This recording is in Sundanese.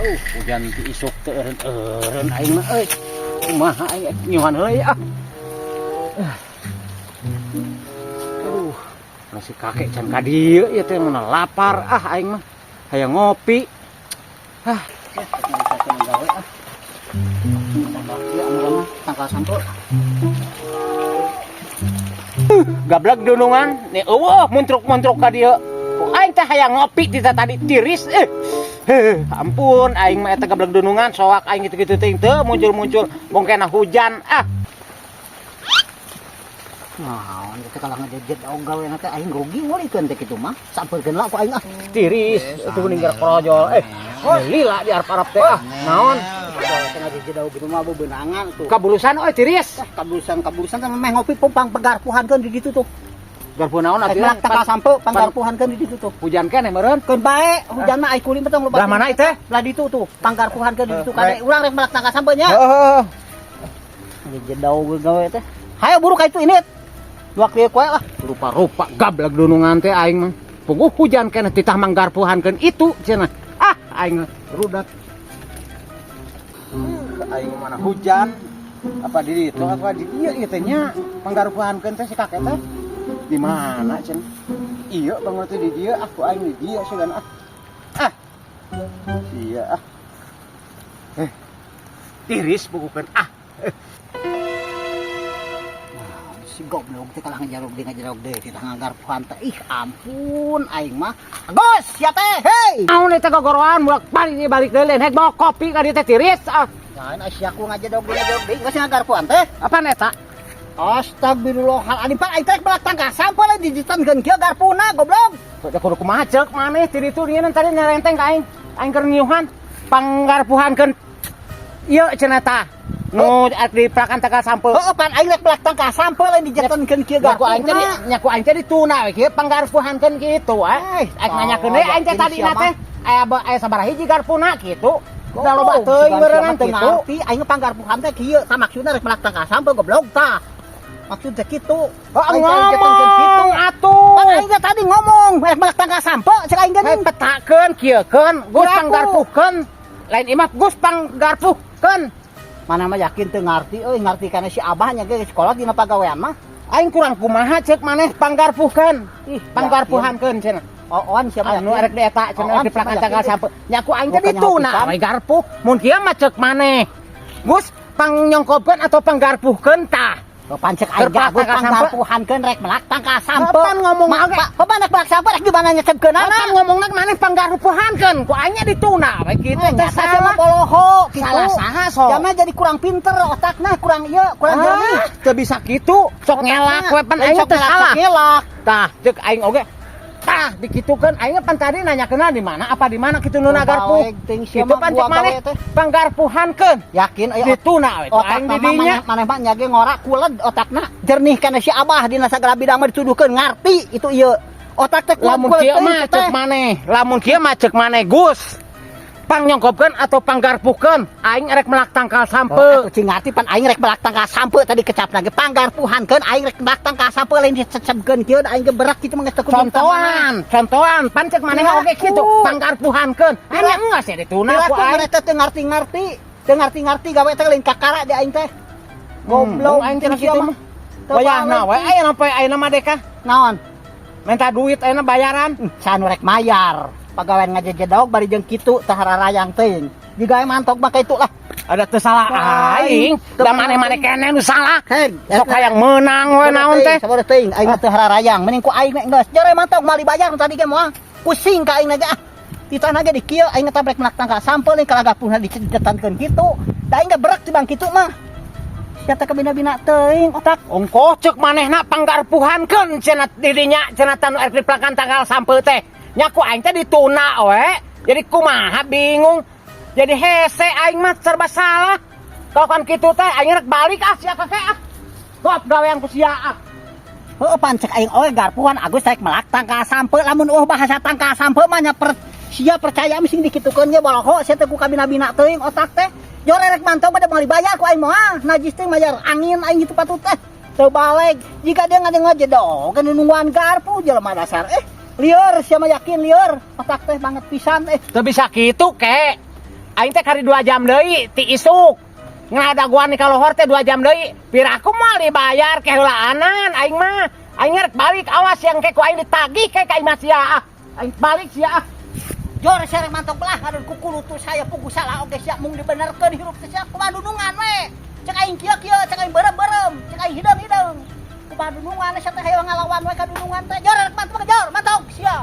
Aduh, hujan ti isuk teu eureun-eureun aing mah euy. Kumaha aing nyiuhan heula ah. Aduh, masih kakek can ka dieu ieu teh, mana lapar ah aing mah. Hayang ngopi. Ah, Ya, gawe ah. Tangkal ieu anu mah tangkal sampeu. Gablek dunungan, nih euweuh muntruk-muntruk ka dieu. Aing teh hayang ngopi ti tadi, tiris eh. Heuh, ampun aing mah eta gablek dunungan soak aing gitu-gitu teh teu muncul-muncul bongkena hujan ah. Naon teh kalau ngejejet gawe teh aing rugi ngulikeun teh kitu mah. Sampeurkeun lah ku aing ah. Tiris itu geuning korojol eh. Lila di arep-arep teh ah. Naon? Gawe teh ngajejet gitu mah bebenangan tuh. Kabulusan euy, tiris. Eh, kabulusan kabulusan sama meh ngopi pang pegarpuhankeun di ditu tuh. Garpu naon Rek atuh? melak tangkal sampeu panggarpuhankeun di ditu tuh. Hujan keneh meureun. Keun bae hujan mah ai kuli mah tong loba. Belah mana itu? Belah ditu tuh, panggarpuhankeun di ditu Eh, kade urang rek melak tangkal sampeu nya. Heeh. Ngejedau gawe teh. Hayo buru ka itu ini. Dua kali kue lah. Rupa-rupa gablek dunungan teh aing mah. Puguh hujan keneh titah manggarpuhankeun itu cenah. Ah, aing mah rudat. Aing mana hujan apa di ditu apa di dieu ieu teh nya panggarpuhankeun teh si kakek teh. Di mana cenah? Iya bangun teh di dieu, aku aing di dieu sugan ah. Ah. Iya ah. Eh. Tiris bukukeun ah. Nah, si goblok teh kalah ngejarok deui titah ngagarpuhan teh. Ih, ampun aing mah. Agus, sia teh, hei. Naon eta gogoroan bolak balik deui balik deui lain hek bawa kopi ka dieu teh, tiris ah. Lain sia ku ngajedog deui geus ngagarpuhan teh. Apaan eta? Astagfirullahaladzim, Pak, aing teh melak tangkal sampeu lain dijitankeun kieu garpuna, goblok. Kudu kudu kumaha ceuk maneh ti ditu nyieun tadi nyerenteng ka aing. Aing keur nyiuhan panggarpuhankeun ieu cenah tah. Nu di pelakan tangkal sampeu. Heeh, pan aing rek melak tangkal sampeu lain dijitankeun kieu Nyaku aing teh garpuna. Nyaku aing teh dituna we kieu panggarpuhankeun kitu ah. Aing nanyakeun deui aing teh tadi na teh aya aya sabaraha hiji garpuna kitu. Da loba teuing meureunnan teu kitu. Ngarti, aing panggarpuhan teh kieu, tah maksudna rek melak tangkal sampeu, goblok tah. Maksud teh kitu. Oh, Aing teh dijetankeun kitu. ngomong atuh. Pan aing teh tadi ngomong rek melak tangkal sampeu cek aing Hei, geuning. Petakeun kieukeun Gus Kiraku. Panggarpuhkeun. Lain imah Gus panggarpuhkeun. Mana mah yakin teu ngarti euy, ngarti kana si abah nya ge sekolah dina pagawean mah. Aing kurang kumaha ceuk maneh panggarpuhkeun. Ih, Panggarpuhankeun cenah. Oon siapa Anu arek di eta cenah Oon di pelakan siapa tangkal yakin? sampeu. Nyaku aing teh Bukannya dituna pisan. We garpuh. Mun kieu mah ceuk maneh. Gus pangnyongkobkeun atau panggarpuhkeun tah. Oh, pancek aing Terpelak jago tangkal sampeu. panggarpuhankeun rek melak tangkal sampeu. Kapan ngomong Ma, oge? Pak, kapan rek melak sampeu rek di mana nyecepkeunana? Kapan ngomongna maneh panggarpuhankeun ku aing nya dituna we kitu teh Nyata salah. sama boloho gitu. Salah saha sok? Jamna jadi kurang pinter otakna, kurang ieu, kurang jernih. Ah, teu bisa kitu. Sok ngelak we pan aing Sok teh ngelak, salah. sok ngelak. Tah, ceuk aing oge. Tah, dikitukeun aing pan tadi nanyakeun di mana apa di mana kitu nu garpu. Baleg ting sia Kitu mah pan gua ceuk maneh gawe teh. panggarpuhankeun. Yakin euy Dituna we ku otak aing di mah dinya. Maneh maneh mah nya ge ngora kuled otakna jernih kana si abah dina sagala bidang mah dituduhkeun ngarti itu ieu. Otak teh Lamun kuled kieu teuing mah teh. Ceuk maneh, lamun kieu mah ceuk maneh Gus. Pangnyongkobkeun atau panggarpuhkeun, aing rek melak tangkal Oh, sampeu. atuh cing ngarti pan aing rek melak tangkal sampeu tadi kecap lagi panggarpuhankeun aing rek melak tangkal sampeu lain dicecebkeun kieu aing ge berak kitu mah geus teu kudu Contohan, contohan, pan ceuk maneh oge kitu, panggarpuhankeun. Aing enggak sih dituna ku Ku aing. Maneh teh teu ngarti-ngarti, teu ngarti-ngarti gawe teh lain kakara di aing teh. Goblok aing teh sia kitu mah. Teu Wayahna we balik. Aya sampai ayeuna mah deka Naon? Minta duit ayeuna bayaran. Sanu rek mayar. Pagawean ngajejedog bari jeung kitu teh hararayang teuing. Jiga mantok mah kitu lah. Ada teu salah aing, Teu da maneh-maneh keneh nu salah. Hei, Sok hayang meunang we naon teh. Sabar teuing, aing mah teu hararayang. Mending ku aing geus. Jare mantok moal dibayar nu tadi ge moal. Pusing ka aing ge ah. Titah ge di kieu aing ngetabrak melak tangkal sampeu nih kalagapuna dicejetankeun kitu. Da aing ge berak tibang kitu mah. Sia teh kabina-bina teuing otak. Ongkoh ceuk manehna panggarpuhankeun cenah didinya cenah tanu erek dipelakan tangkal sampeu teh. Nya ku aing teh dituna we. Jadi kumaha bingung. Jadi hese aing mah serba salah. Kalau kan kitu teh aing rek balik ah sia kakek ah. Gop gawean ku sia ah. Heuh, pan cek aing oge garpuhan Agus rek melak tangkal sampeu lamun eueuh bahasa tangkal sampeu mah nya per sia percaya mah sing dikitukeun ge boloho sia teh ku kabina-bina teuing otak teh. Jore rek mantau pada moal dibayar ku aing moal. Najis teh mayar angin aing gitu patut teh. Teu balik. Jika dia ngajedog kan nungguan garpu jelema dasar eh. Lieur sia mah yakin lieur otak teh banget pisan eh. Teu bisa kitu kek. Aing teh kari 2 jam deui ti isuk. Ngadaguan di kalohor teh 2 jam deui. Piraku moal dibayar keheulaanan aing mah. Aing rek balik, awas yang ke ku aing ditagih ke ka imah sia ah. Aing balik sia ah. Jor, sia rek mantog belah ngadon kukulutu saya pugu salah oge sia mung dibenerkeun hirup teh sia kumaha dunungan we. Cek aing kieu kieu, cek aing beureum-beureum, cek aing hideung-hideung. Kumaha dunungan sia teh, hayang ngalawan we ka dunungan teh. Jor, rek mantog, jor, mantog sia.